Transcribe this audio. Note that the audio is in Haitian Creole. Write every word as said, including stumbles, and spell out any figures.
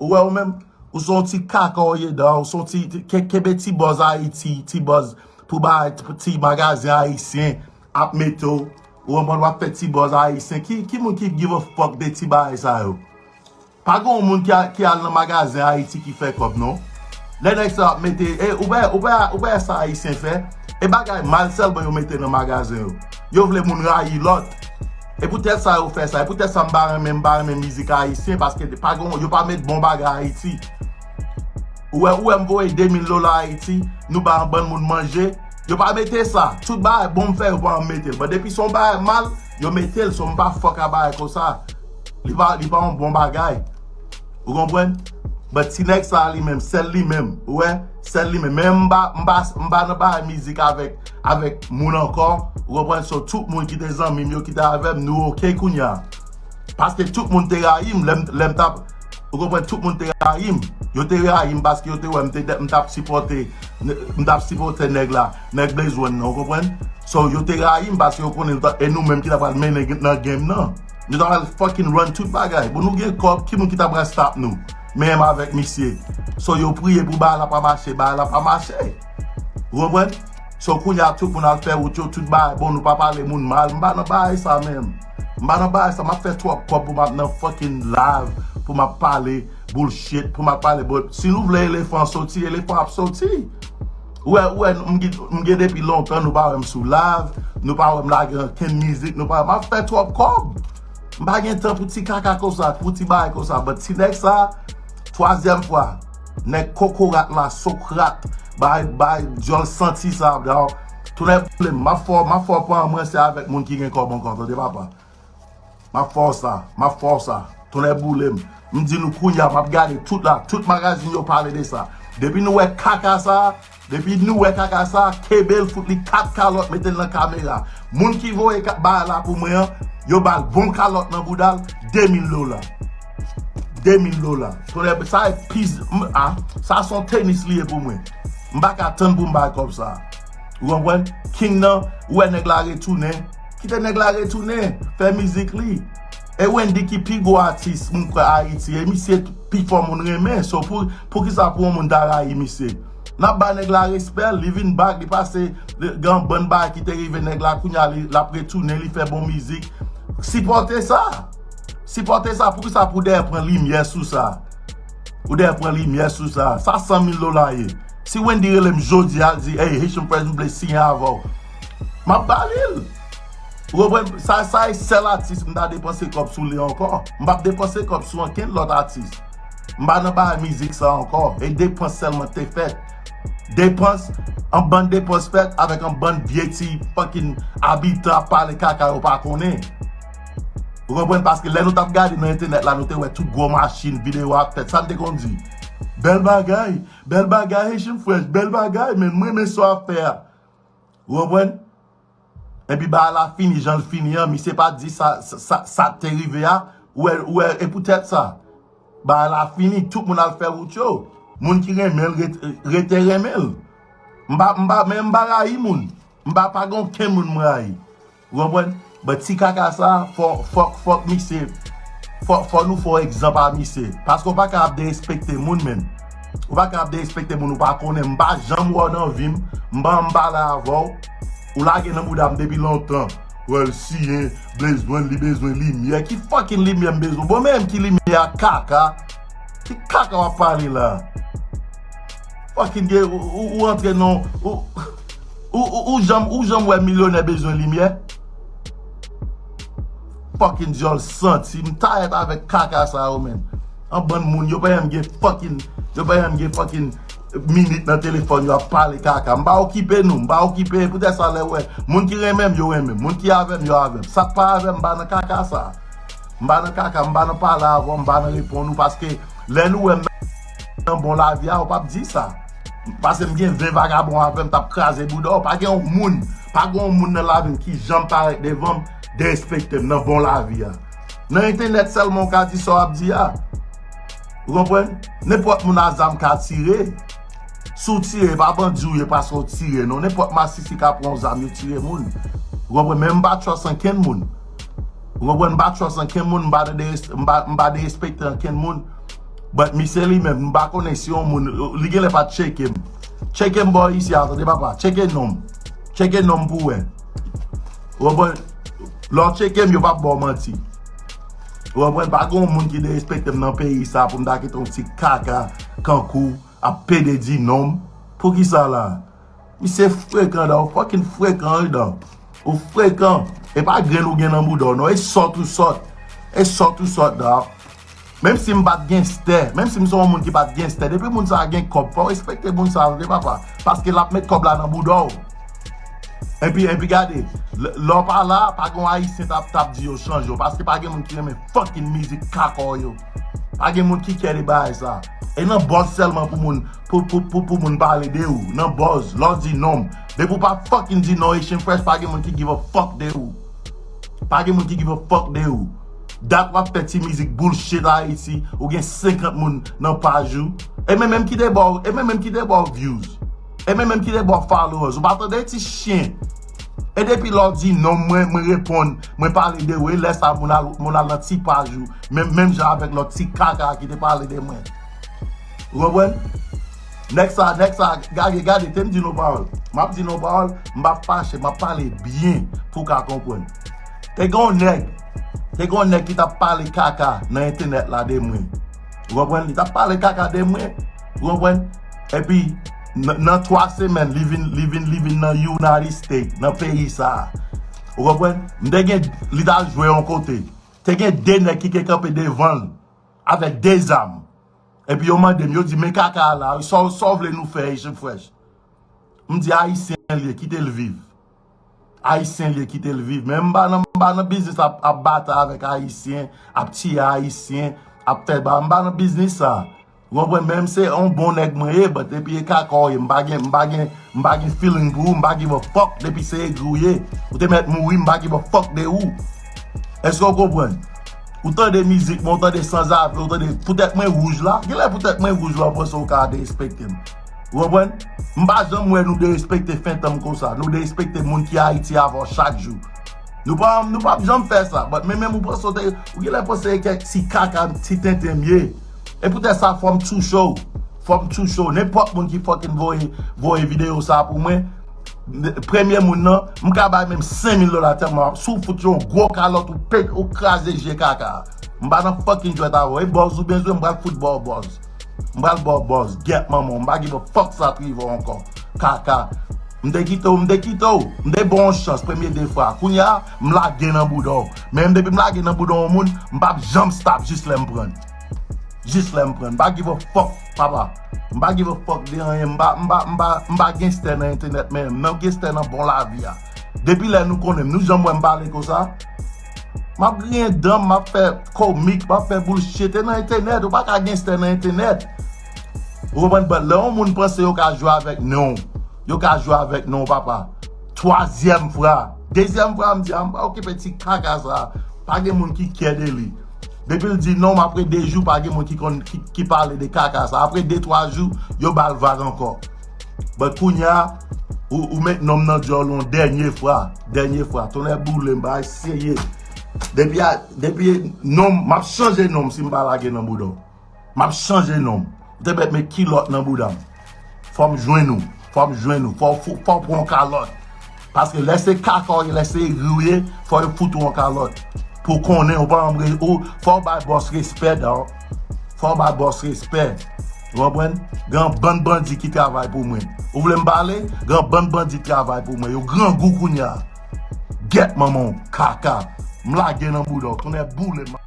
Ou wè ou menm, ou se yon ti kaka w ye, dan, ou se yon ti, ti ke- kenbe ti buzz Ayiti, ti buzz pou bay ti magazen ayisyen ap mete w. Ou konprann, w ap fè ti buzz ayisyen. Ki, ki moun ki give a fuck de ti bagay sa yo? Pa gen yon moun ki, a- ki al nan magazen Ayiti ki fè kòb, non. Lè nèg sa ap mete, e, ou wè, ou wè, ou wè sa Ayisyen fè? E bagay mal sèlman yo mete nan magazen yo. Yo vle moun rayi lòt. E poutèt sa yo fè sa. E poutèt sa m pa renmen, m pa renmen mizik ayisyen, paske pa gen, yo pa met bon bagay Ayiti. Ou wè, ou wè m voye de mil dola Ayiti, nou ba yon bann moun manje. Yo pa mete sa. Tout bagay bon m fè, yo pa mete l. Bon, depi se yon bagay mal, yo mete l. So, m pa fuck a bagay konsa. Li pa, li pa yon bon bagay. Ou konprann? But ti nèg sa li menm, sèl li menm. Ou wè? Sèl li menm. Men m pa, m pa, m pa nan bagay mizik avèk, avèk moun ankò. Ou konprann? So, tout moun ki te zanmi m yo, ki te avè m, nou oke kounye a. Paske tout moun te rayi m, lè m, lè m t ap, ou konprann, tout moun te rayi m. Yo te rayi m paske yo te wè m te, m t ap sipòte, m t ap sipòte nèg la, nèg Blaze One nan, ou konprann? So, yo te rayi m paske yo konnen, e nou menm ki ta pral mennen nan game nan. Nou ta pral fucking run tout bagay. Bon, nou gen kòb, ki moun ki ta pral stop nou? Menm avèk misye. So, yo priye pou bagay la pa mache, bagay la pa mache. Ou konprann? So, kounye a, tout moun al fè wout yo, tout bagay. Bon, nou pa pale moun mal. M pa nan bagay sa menm. M pa nan bagay sa. M ap fè twòp kòb pou m ap nan fucking live, pou m ap pale bullshit, pou m ap pale. But si nou vle elefan soti, elefan ap soti. Ou wè, ou wè, m gen, m gen depi lontan, nou pa wè m sou live, nou pa wè m lage ankenn mizik, nou pa wè m ap fè twòp kòb. M pa gen tan pou ti kaka konsa, pou ti bagay konsa. But ti nèg sa, twazyèm fwa, nèg kokorat la, Sokrat, bay, bay, dyòl santi sa, dawò. Tonnè boule m, m ap fè w, m ap fè w pa ranse avèk moun ki gen kòb ankò, tande papa. M ap fè w sa, m ap fè w sa. Tonnè boule m. M di nou kounye a, m ap gade tout la, tout magazin yo pale de sa. Depi nou wè kaka sa, depi nou wè kaka sa, kenbe l, fout li kat kalòt, mete l nan kamera. Moun ki voye ka- bagay la pou mwen an, yo ba l bon kalòt nan bouda l, de mil dola. De mil dola. Tonnè, sa e piz, m- a, sa se yon tenis li ye pou mwen. M pa ka tann pou m bay kòb sa. Ou konprann? King nan, ou wè nèg la retounen. Kite nèg la retounen, fè mizik li. E Wendy ki pi gwo atis, m kwè, Ayiti. E misye pi fò moun renmen. So, pou, poukisa pou yon moun ta rayi misye? N ap ba nèg la respè, li vin back, li pase, li, gen yon bann bagay ki te rive nèg la, kounye a li, l ap retounen, li fè bon mizik. Sipòte sa. Sipòte sa, poukisa pou dèyè pran limyè sou sa? Ou dèyè pran limyè sou sa. Sa san mil dola ye. Si Wendy rele m jodi a, l di, "Hey, Haitian Fresh, m vle siyen avè w." M ap ba li l. Ou konprann? Sa, sa e sèl atis m ta depanse kòb sou li ankò. M p ap depanse kòb sou ankenn lòt atis. M pa nan bagay mizik sa ankò. E depans sèlman te fèt. Depans, an bann depans fèt avèk an bann vye ti fucking abitan ap pale kaka yo pa konnen. Ou konprann? Paske lè nou t ap gade nan entènèt la, nou te wè tout gwo machin, videyo ap fèt. Sa n te konn di? Bèl bagay, bèl bagay, Haitian Fresh, bèl bagay, men m renmen sa w ap fè a. Ou konprann? Epi bagay la fini, jan l fini an, misye pa di sa, sa, sa, sa te rive a, ou wè, ou wè, e poutèt sa. Bagay la fini, tout moun al fè wout yo. Moun ki renmen l, ret- rete renmen l. M pa, m pa, men m pa rayi moun. M pa, pa gen okenn moun m rayi. Ou konprann? But ti kaka sa, fò, fòk, fòk misye, fò, fò nou fè egzanp a misye. Paske w pa ka ap derespekte moun, menm. Ou pa ka ap derespekte moun ou pa konnen. M pa janm wè w nan vi m. M pa, m pale avè w. Ou lage nan bouda m depi lontan. Wè l siyen, Blaze One, li bezwen limyè. Ki fucking limyè m bezwen? Bon, menm ki limyè a, kaka. Ki kaka w ap pale la? Fucking gen, ou, ou, ou antre nan, ou, ou, ou, ou janm, ou janm wè milyonè bezwen limyè? Fucking dyòl santi, m tayèt avèk kaka sa yo, menm. An bann moun, yo pa janm gen fucking, yo pa janm gen fucking minit nan telefòn yo ap pale kaka. M pa okipe nou, m pa okipe, poutèt sa lè w wè, moun ki renmen m, yo renmen m, moun ki avè m, yo avè m. Sa k pa avè m, m pa nan kaka sa. M pa nan kaka, m pa nan pale avè w, m pa nan reponn ou, paske lè nou wè m nan bon lavi a, ou p ap di sa. Paske m gen ven vagabon avè m, t ap kraze bouda w. Pa gen yon moun, pa gen yon moun nan lavi m ki janm parèt devan m, derespekte m nan bon lavi a. Nan entènèt sèlman w ka di sa w ap di a. Ou konprann? Nenpòt moun a zam ka tire. Si w tire, e pa bandi w ye paske w tire, non. Nenpòt masisi ka pran yon zam, yo tire moun. Ou konprann? Men m pa trust ankenn moun. Ou konprann? M pa trust ankenn moun, m pa nan deres- m pa, m pa derespekte ankenn moun. But misye li menm, m pa konnen si yon moun, li genlè pa t tcheke m. Tcheke m bò isi a, tande papa. Tcheke non m. Tcheke non m pou wè. Ou konprann? Lè w tcheke m, yo p ap ba w manti. Ou konprann? Pa gen yon moun ki derespekte m nan peyi sa pou m ta kite yon ti kaka kankou ap pede di non m. Poukisa la? Misye frekan, dog. Ou fucking frekan, wi, dog. Ou frekan. E pa grenn ou gen nan bouda w, non. E sòt ou sòt. E sòt ou sòt, dog. Menm si m pa t genstè, menm si m se yon moun ki pa t genstè, depi moun sa a gen kòb, fò w respekte moun sa a, tande papa. Paske l ap met kòb la nan bouda w. Epi, epi gade, lè, lè w pa la, pa gen yon Ayisyen t ap, t ap di yo chanje w, paske pa gen moun ki renmen fucking mizik kaka w yo. Pa gen moun ki kè de bagay sa. E nan buzz sèlman pou moun, pou, pou, pou, pou moun pale de ou. Nan buzz, lè w di non m. Depi w pa fucking di non Haitian Fresh, pa gen moun ki give a fuck de ou. Pa gen moun ki give a fuck de ou. Dat w ap fè ti mizik bullshit Ayiti, ou gen senkant moun nan paj ou. E mwen menm ki te ba w, e mwen menm ki te ba w views. E mwen menm ki te ba w followers. Ou pa tande ti chen. E depi lè w di non, mwen, mwen reponn, mwen pale de ou, e lè sa moun al, moun al nan ti paj ou. Menm, menm jan avèk lòt ti kaka ki te pale de mwen. Ou konprann? Nèg sa, nèg sa, gade, gade, te m di nou pawòl. M ap di nou pawòl, m pa fache, m ap pale byen pou w ka konprann. Te gen yon nèg, te gen yon nèg ki t ap pale kaka nan entènèt la de mwen. Ou konprann? Li t ap pale kaka de mwen. Ou konprann? Epi, nan, nan twa semèn, li vin, li vin, li vin nan United States, nan peyi sa a. Ou konprann? M te gen, li t al jwe yon kote. Te gen de nèg ki te kanpe devan l avèk de zam. Epi yo mande m, yo di, "Men kaka a la, sa w, sa w vle nou fè, Haitian Fresh?" M di, "Ayisyen l ye, kite l viv." Ayisyen l ye, kite l viv. Men m pa nan, m pa nan biznis ap, ap batay avèk Ayisyen, ap tiye Ayisyen, ap fè ba, m pa nan biznis sa. Ou konprann? Men m se yon bon nèg mwen ye, but epi e kaka w ye, m pa gen, m pa gen, m pa gen feeling pou ou, m pa give a fuck depi se egri w ye. Ou te mèt mouri, m pa give a fuck de ou. Èske w konprann? Ou tande mizik mwen, ou tande sanzave, ou tande poutèt mwen wouj la. Genlè poutèt mwen wouj la, ou panse ou ka derespekte m. Ou konprann? M pa janm wè nou derespekte Fentanm konsa. Nou derespekte moun ki Ayiti avè w chak jou. Nou pa, nou p ap janm fè sa. But men menm ou panse w te, ou genlè panse e kèk ti kaka, ti tenten m ye. E poutèt sa, fò m touche w. Fò m touche w. Nenpòt moun ki fucking voye, voye videyo sa pou mwen, premye moun nan, m ka bay menm senk mil dola tèlman, si w fout yon gwo kalòt, ou pet, ou kraze je kaka. M pa nan fucking jwèt avè w. E buzz ou bezwen, m pral fout ba w buzz. M pral ba w buzz. Gyèt manman w. M pa give a fuck sa t rive w ankò. Kaka. M te kite w, m te kite w. M te ba w yon chans premye de fwa. Kounye a, m lage nan bouda w. Men depi m lage nan bouda yon moun, m p ap janm stop jis lè m pran l. Jis lè m pran l. M pa give a fuck, papa. M pa give a fuck de anyen. M pa, m pa, m pa, m pa genstè nan entènèt, men m nan genstè nan bon lavi a. Depi lè nou konnen m, nou janm wè m pale konsa. M ap griyen dan m, m ap fè komik, m ap fè bullshit. E nan entènèt, ou pa ka genstè nan entènèt. Ou konprann? But lè yon moun panse yo ka jwe avèk non w, yo ka jwe avèk non w, papa. Twazyèm fwa. Dezyèm fwa, m di, a, m pa okipe ti kaka sa. Pa gen moun ki kè de li. Depi l di non m, apre de jou, pa gen moun ki konn, ki, ki pale de kaka sa. Apre de, twa jou, yo ba l vag ankò. But kounye a, ou, ou met non m nan dyòl yon dènye fwa. Dènye fwa. Tonnè boule m, bagay serye. Depi a, depi non m, m ap chanje non m si m pa lage nan bouda w. M ap chanje non m. Ou te mèt met kilòt nan bouda m. Fò m jwenn ou. Fò m jwenn ou. Fò, fò, fò w pran yon kalòt. Paske lè se kaka w ye, lè se egri w ye, fò yo fout ou yon kalòt. Pou w konnen, ou pa anbre, ou, fò w bay bòs respè, dog. Fò w bay bòs respè. Ou konprann? Gen yon bann bandi ki travay pou mwen. Ou vle m pale? Gen yon bann bandi ki travay pou mwen. Yo grangou kounye a. Gyèt manman w, kaka. M lage nan bouda w. Tonnè boule m.